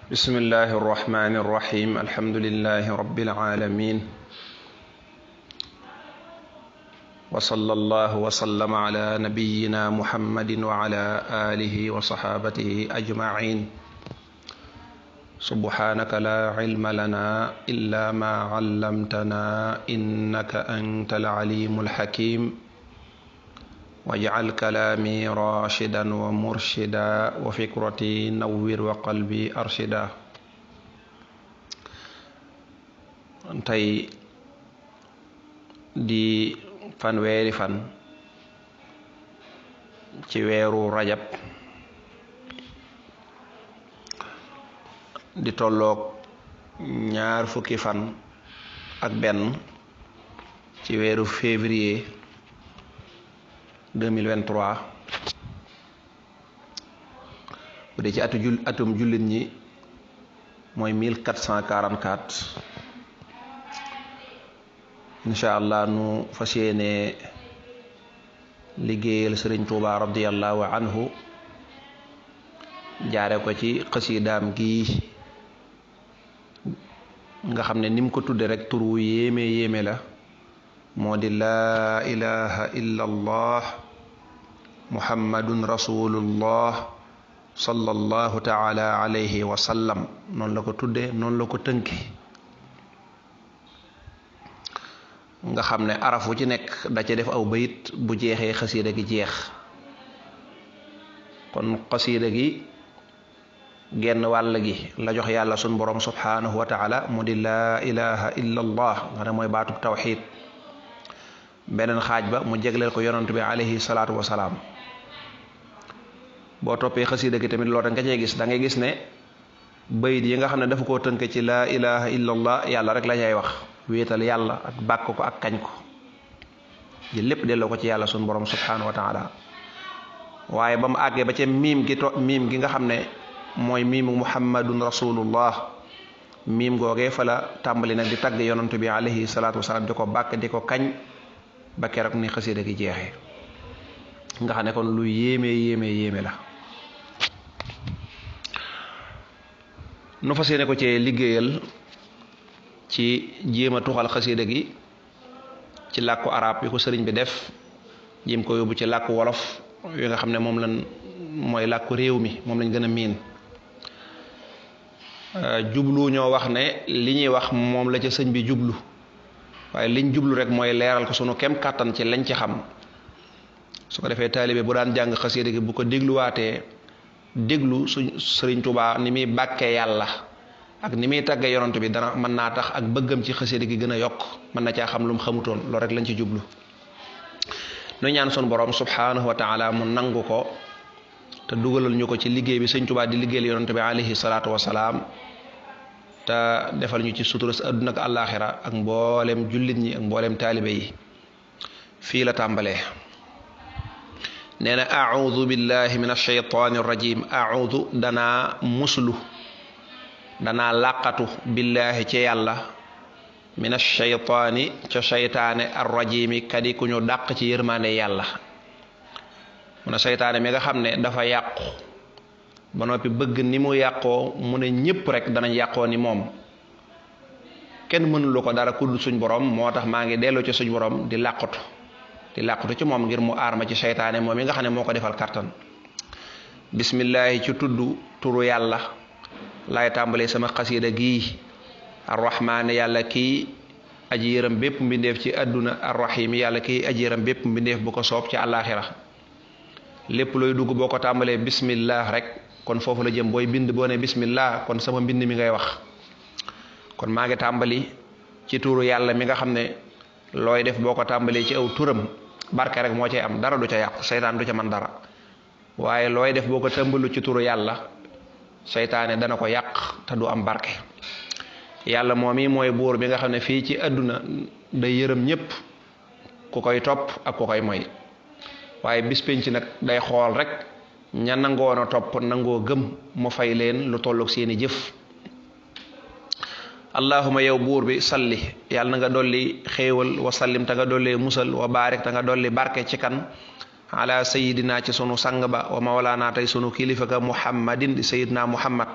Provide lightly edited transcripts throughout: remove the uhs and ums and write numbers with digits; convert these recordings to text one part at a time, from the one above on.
bismillahi irrahmani irrahim alhamdulilahi rabbil alamin wa sallallahu wa sallama ala nabiyyina muhammadin wa ala alihi wa sahabatihi ajma'in subhanaka la ilma lana illa ma 'allamtana innaka antal alimul hakim waj'al kalami rashidan wa murshida wa fikrati nawwir wa qalbi arshida. tey di fanweeri fan ci weeru rajab di tolloog ñaar fukki fan ak benn ci weeru février 2023 bu dee ci atum jullit ñi mooy 1444 incha allah nu fas yéene liggéeyal sëriñ Tuuba radiyallahu anhu jaare ko ci xasiidaam gi nga xam ne nim ko tudde rek tur wu yéeme la moo di laa ilaha illa allah muhammadun rasulullah sallallahu taala alayhi wa sallam noonu la ko tudde noonu la ko tënki nga xam ne arafu ci nekk da ca def aw bayit bu jeexee xasiida gi jeex kon xasiida gi genn wàll gi la jox yàlla sun borom subhanahu wa taala mu di laa ilaha illa allah nga ne mooy baatub tawxid beneen xaaj ba mu jegleel ko yonent bi alayhi salaatu wasalaam boo toppee xasiida gi tamit loolu nga cee gis da ngay gis ne bayit yi nga xam ne dafa koo tënk ci laa ilaha illallah yàlla rek la ñay wax wéetal yàlla ak bàkk ko ak kañ ko ji lépp delloo ko ci yàlla sun borom subhanahu wa taala waaye ba mu àggee ba ca miim gi nga xam ne mooy miimu muhammadun rasulullah miim googee fa la tàmbali nag di tagg yonent bi alayhi salaatu wasalaam di ko bàkk di ko kañ ba keroog ni xasiida gi jeexee nga xam ne kon lu yéeme la nu fas yéene ko ci liggéeyal ci jéem a tuxal xasiida gi ci làkku arab yi ko sëriñ bi def jéem ko yóbbu ci làkku wolof yi nga xam ne moom lañ mooy làkku réew mi moom lañ gën a miin jublu ñoo wax ne li ñuy wax moom la ca sëñ bi jublu waaye liñ jublu rek mooy leeral ko sunu kem kàttan ci lañ ci xam su ko defee taalibe bu daan jàng xasiida gi bu ko dégluwaatee déglu suñ sëriñ Tuubaa ni muy bàkkee yàlla ak ni muy tàggee yonent bi dana mën naa tax ak bëggam ci xasiida gi gën a yokk mën na caa xam lu mu xamutoon loolu rek lañ ci jublu nu ñaan sunu borom subhanahu wa taala mu nangu ko te dugalal ñu ko ci liggéey bi sëñ Tuubaa di liggéeyal yonent bi alayhi salaatu wasalaam te defal ñu ci sutura si àdduna ak àllaaxira ak mboolem jullit ñi ak mboolem taalibe yi fii la tàmbalee nee na audu billahi min alsheytaani irrajim audu danaa muslu danaa làqatu billahi ci yàlla min alsheytaani ca seytaane arrajimi kadi ku ñu dàq ci yërmaande yàlla mu ne seytaane mi nga xam ne dafa yàqu ba noppi bëgg ni mu yàqoo mu ne ñépp rek danañ yàqoo ni moom kenn mënulu ko dara ku dul suñ borom moo tax maa ngi dellu ci suñ borom di làqatu ci moom ngir mu aar ma ci seytaane moom yi nga xam ne moo ko defal kattan bismillahi ci tudd turu yàlla laay tàmbalee sama xasiida gii arrahmaani yàlla kii aji yërëm bépp mbindeef ci àdduna arrahim yàlla kii aji yërëm bépp mbindeef bu ko soob ci àllaaxira lépp looy dugg boo ko tàmbalee bismillah rek kon foofu la jëm booy bind boo ne bismillah kon sama mbind mi ngay wax kon maa ngi tàmbali ci turu yàlla mi nga xam ne looy def boo ko tàmbalee ci aw turam barke rek moo cay am dara du ca yàqu seytaan du ca man dara waaye looy def boo ko tàmbalu ci turu yàlla seytaane dana ko yàq te du am barke yàlla moom i mooy buur bi nga xam ne fii ci àdduna day yërëm ñépp ku koy topp ak ku koy moy waaye bis penc nag day xool rek ña nangoon a topp nangoo gëm mu fay leen lu tolloog seeni jëf allahuma yow buur bi salli yàlla na nga dolli xéewal wa sallim ta nga dolli musal wa baarik ta nga dolli barke ci kan ala sayidina ci sunu sang ba wa mawlaana tey sunu kilifa ka muhammadin di sayidna muhammad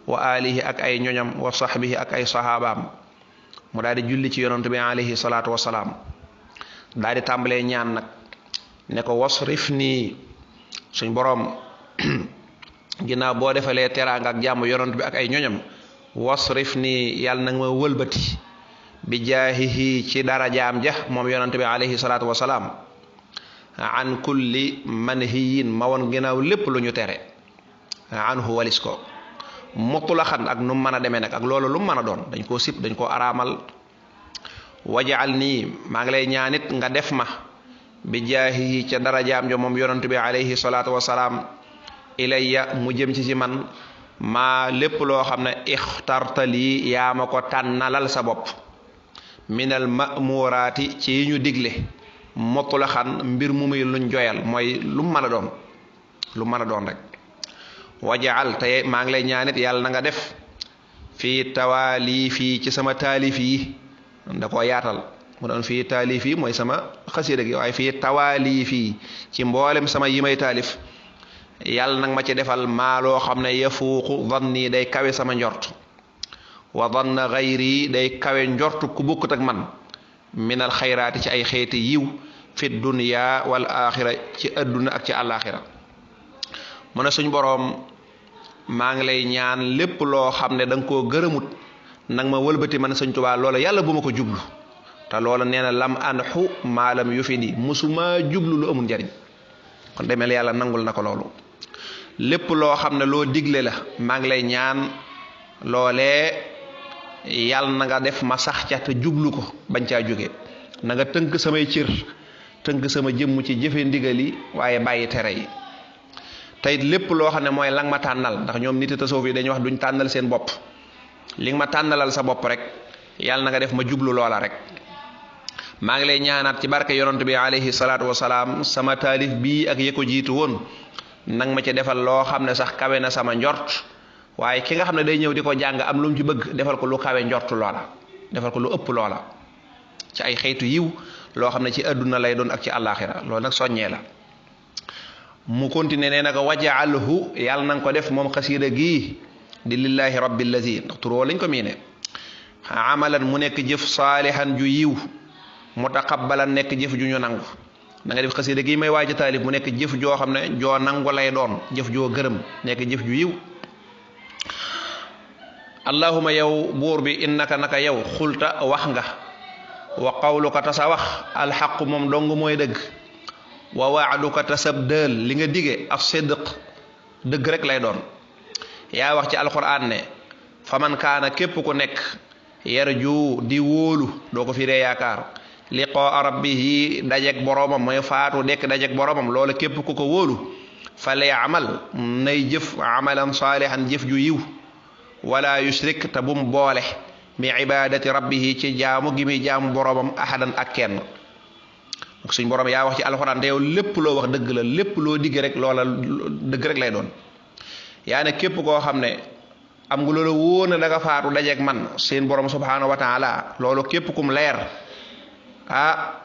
wa alihi ak ay ñoñam wa sahbihi ak ay sahabaam mu daal di julli ci yonent bi alayhi salaatu wasalaam daal di tàmbalee ñaan nag ne ko wasrif nii suñ boroom ginnaaw boo defalee teraanga ak jàmm yonent bi ak ay ñoñam wasrif nii yàlla nag ma wëlbati bi jaahihi ci darajaam ja moom yonent bi alayhi salaatu wasalaam an kulli manhiyin ma woon ginnaaw lépp lu ñu tere anhu walis ko mutlaqan ak nu mu mën a demee nag ak loolu lu mu mën a doon dañ koo sib dañ koo araamal wajaal nii maa ngi lay ñaanit nga def ma bi jaahihi ca darajaam ja moom yonent bi alayhi salaatu wasalaam ilayya mu jëm ci man maa lépp loo xam ne ixtartali yaa ma ko tànnalal sa bopp minal ma'muraati ci yi ñu digle mutlaqan mbir mu muy luñ joyal mooy lu mu mën a doon lu mën a doon rek wajaal te maa ngi lay ñaanit yàlla na nga def fii tawaalif yi ci sama taalif yi da koo yaatal mu doon fii taalif yi mooy sama xasida gi waaye fii tawaalif yi ci mboolem sama yi may taalif yàlla nag ma ci defal maa loo xam ne yafuuqu danni day kawe sama njort wa danna gayri day kawe njort ku bokkut ak man minal xayraati ci ay xeeti yiw fi dunya wal axira ci adduna ak ci àllaaxira mu ne suñ boroom maa ngi lay ñaan lépp loo xam ne da nga koo gërëmut nag ma wëlbati man Sëñ Tuubaa loola yàlla bu ma ko jublu te loola nee na lam anxu maalam yu fi di musuma jublu lu amul njariñ kon demel yàlla nangul na ko loolu lépp loo xam ne loo digle la maa ngi lay ñaan loolee yàlla na nga def ma sax ca te jublu ko bañ caa jóge na nga tënk samay cër tënk sama jëmm ci jëfe ndigal yi waaye bàyyi tere yi teyit lépp loo xam ne mooy lang ma tànnal ndax ñoom nit tasawuf yi dañuy wax duñ tànnal seen bopp li nga ma tànnalal sa bopp rek yàlla na nga def ma jublu loola rek maa ngi lay ñaanaat ci barke yonent bi alayhi salaatu wasalaam sama taalif bii ak ye ko jiitu woon nang ma ci defal loo xam ne sax kawe na sama njort waaye ki nga xam ne day ñëw di ko jàng am lu mu ci bëgg defal ko lu kawe njort loola defal ko lu ëpp loola ci ay xeetu yiw loo xam ne ci adduna lay doon ak ci àllaaxira loolu nag soññee la mu continué nee na ko wajaalhu yàlla na nga ko def moom xasiida gii di lillahi rabbil lazi ndax turoo lañ ko miine amalan mu nekk jëf saalihan ju yiw mutaqabbalan nekk jëf ju ñu nangu da nga def xasiida gii may waaj a taalif mu nekk jëf joo xam ne joo nangu lay doon jëf joo gërëm nekk jëf ju yiw allahuma yow buur bi innaka naka yow xulta wax nga wa qawluka ta sa wax alxaqu moom dong mooy dëgg wa waaduka ta sab dël li nga dige ak sidq dëgg rek lay doon yaa wax ci alquran ne faman kaana képp ku nekk yarju di wóolu doo ko firee yaakaar liqaa rabbihi dajek boroomam mooy faatu dekk dajek boroomam loola képp ku ko wóolu fale amal nay jëf amalan saalihan jëf ju yiw wala yushrik te bum boole bi ibadati rabbihi ci jaamu gi muy jaamu boroomam ahadan ak kenn suñ boroom yaa wax ci alxuraan te yow lépp loo wax dëgg la lépp loo digg rek loola dëgg rek lay doon yaa ne képp koo xam ne am nga loola wóor na da nga faatu dajeeg man seen borom subhanahu wa taala loolu képp kum leer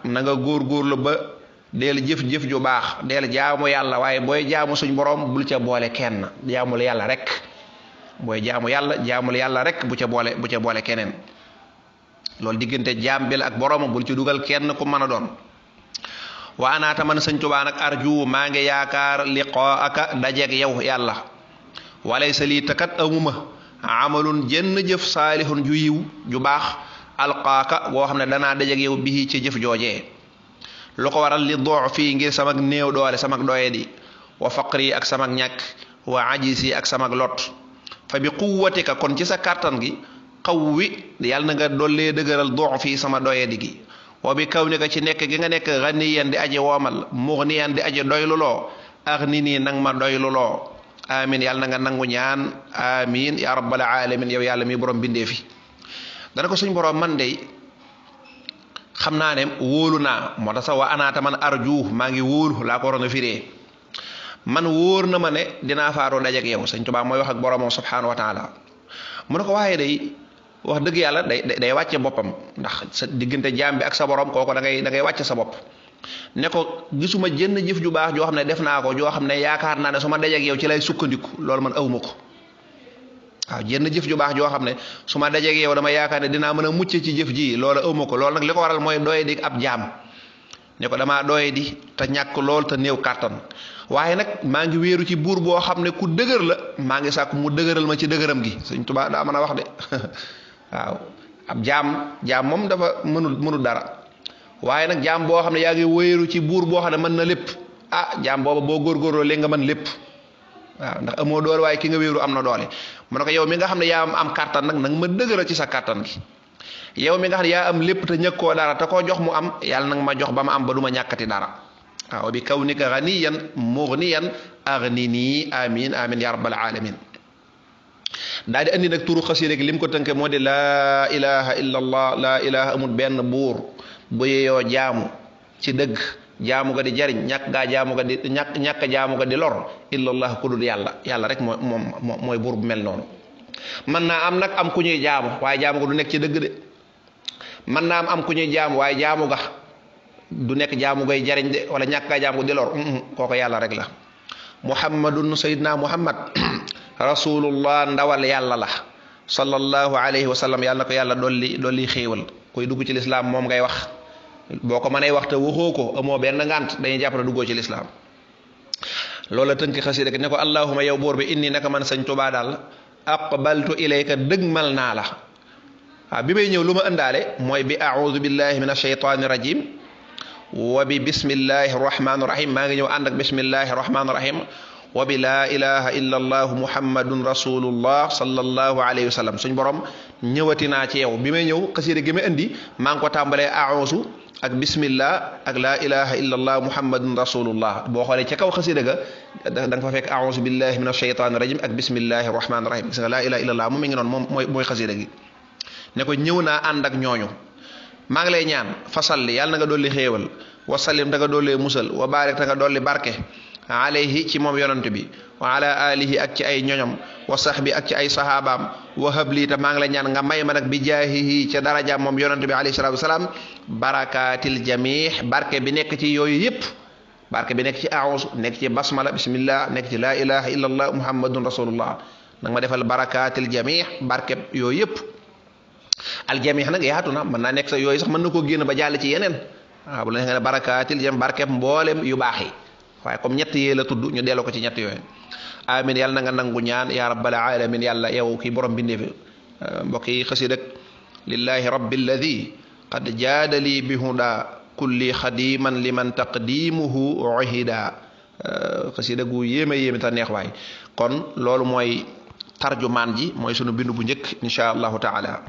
na nga góorgóorlu ba deel jëf-jëf ju baax deel jaamu yàlla waaye booy jaamu suñ borom bul ca boole kenn jaamul yàlla rek booy jaamu yàlla jaamul yàlla rek bu ca boole keneen loolu diggante jaam bi la ak boromam bul ci dugal kenn ku mën a doon wa anaata man Sëñ Tuubaa nag arju maa ngi yaakaar liqaaka dajeeg yow yàlla walaysa lii takat amuma amalun jenn jëf saalihun ju yiw ju baax alqaaka boo xam ne danaa dajeeg yow bii ci jëf joojee lu ko waral li doox fii ngir samak néew doole samak doye di wa faqri ak samak ñàkk wa ajisi ak samak lot fa bi quwwatika kon ci sa kàttan gi qawwi yàlla na nga dollee dëgëral doox fii sama doye di gi wa bi kaw ni ka ci nekk gi nga nekk ganiyan di aji woomal mughniyan di aji doyluloo aghnini nang ma doyluloo amin yàlla na nga nangu ñaan amin ya rabbal alamin yow yàlla mi borom bindee fi dana ko suñ borom man de xam naa ne wóolu naa moo tax sax wa anaata man arju maa ngi wóolu laa ko waroon a firee man wóor na ma ne dinaa faatoo dajeek yow Sëñ Tuubaa mooy wax ak boromam subhanahu wa taala mu ne ko waaye day wax dëgg yàlla day wàcce boppam ndax sa diggante jaam bi ak sa borom kooku da ngay wàcce sa bopp ne ko gisuma jenn jëf ju baax joo xam ne def naa ko joo xam ne yaakaar naa ne su ma dajeek yow ci lay sukkandiku loolu man awuma ko waaw jenn jëf ju baax joo xam ne su ma dajeeg yow dama yaakaar ne dinaa mën a mucc ci jëf ji loola ëwma ko loolu nag li ko waral mooy doye di ab jaam ne ko damaa doye di te ñàkk lool te néew kàttan waaye nag maa ngi wéeru ci buur boo xam ne ku dëgër la maa ngi sàkk mu dëgëral ma ci dëgëram gi Sëñ Tuubaa daa mën a wax de waaw ab jaam moom dafa mënul dara waaye nag jaam boo xam ne yaa ngi wéeru ci buur boo xam ne mën na lépp jaam booba boo góorgóorloo léegi nga mën lépp waaw ndax amoo doole waaye ki nga wéeru am na doole mu ne ko yow mi nga xam ne yaa am kàttan nag nag ma dëgëral ci sa kàttan gi yow mi nga xam ne yaa am lépp te ñëkkoo dara te koo jox mu am yàlla nag ma jox ba ma am ba du ma ñàkkati dara waaw bi kawnika ganiyan mughniyan aghnini amin amin ya rabbal alamin daal di andi nag turu xasida gi lim ko tënke moo di laa ilaha illa allah laa ilaha amul benn buur bu yeyoo jaamu ci dëgg jaamu ga di jariñ ñàkk gaa jaamu ga di ñàkk jaamu ga di lor illallah ku dul yàlla rek mooy buur bu mel noonu mën naa am nag am ku ñuy jaamu waaye jaamu ga du nekk ci dëgg de mën naa am ku ñuy jaamu waaye jaamu ga du nekk jaamu gay jariñ de wala ñàkk gaa jaamu ga di lor kooko yàlla rek la muhammadun sayyidina muhammad rasulullah ndawal yàlla la sallallahu alayhi wa sallam yàlla na ko yàlla dolli xéewal koy dugg ci lislaam moom ngay wax boo ko mënee wax te waxoo ko amoo benn ngànt dañuy jàpp ne duggoo ci lislaam loola tënk xasida ne ko allahuma yow buur bi inni naka man Sëñ Tuubaa daal aqbaltu ilayka dëgmal naa la waaw bi may ñëw lu ma ëndaale mooy bi a'udhu billahi min ashaytani rajim wa bi bismillahi rahmani rahim maa ngi ñëw ànd ak bismillahi rahmani rahim wa bi laa ilaha illa allahu muhammadun rasulullah sallallahu alayhi wa sallam suñ borom ñëwati naa ci yow bi may ñëw xasida gi ma indi maa ngi ko tàmbalee a'uuzu ak bismillah ak laa ilaha illa allah muhammadun rasulullah boo xoolee ca kaw xasida ga da nga fa fekk a'uuzu billahi min ashaytani rajim ak bismillahi rahmani rahim gis nga laa ilaha illa allah mu mi ngi noonu moom mooy xasida gi ne ko ñëw naa ànd ak ñooñu maa ngi lay ñaan fasalli yàlla na nga dolli xéewal wa sallim ta nga dolli musal wa barik ta nga dolli barke alayhi ci moom yonant bi wa ala alihi ak ci ay ñoñom wa sahbi ak ci ay sahabaam wa habli ta maa ngi la ñaan nga may ma nag bi jaahihi ca darajaam moom yonant bi alayhi salatu wasalaam barakatil jamih barke bi nekk ci yooyu yëpp barke bi nekk ci a'uuzu nekk ci basmala bismillah nekk ci laa ilaha illa allah muhammadun rasulullah nag ma defal barakatil jamih barke yooyu yëpp al jamih nag yaatu na mën naa nekk sa yooyu sax mën na koo génn ba jàll ci yeneen waaw bu la nga ne barakatil jamih barke mboolem yu baax yi waaye comme ñett yee la tudd ñu delloo ko ci ñett yooyu amin yàlla na nga nangu ñaan ya rabbal alamin yàlla yow kii borom bindee fi mbokk yi xasida lillahi rabbi alladi qad jaadali bi huda kulli xadiman liman taqdimuhu uhida xasida gu yéeme ta neex waay kon loolu mooy tarjumaan ji mooy sunu bindu bu njëkk insha allahu taala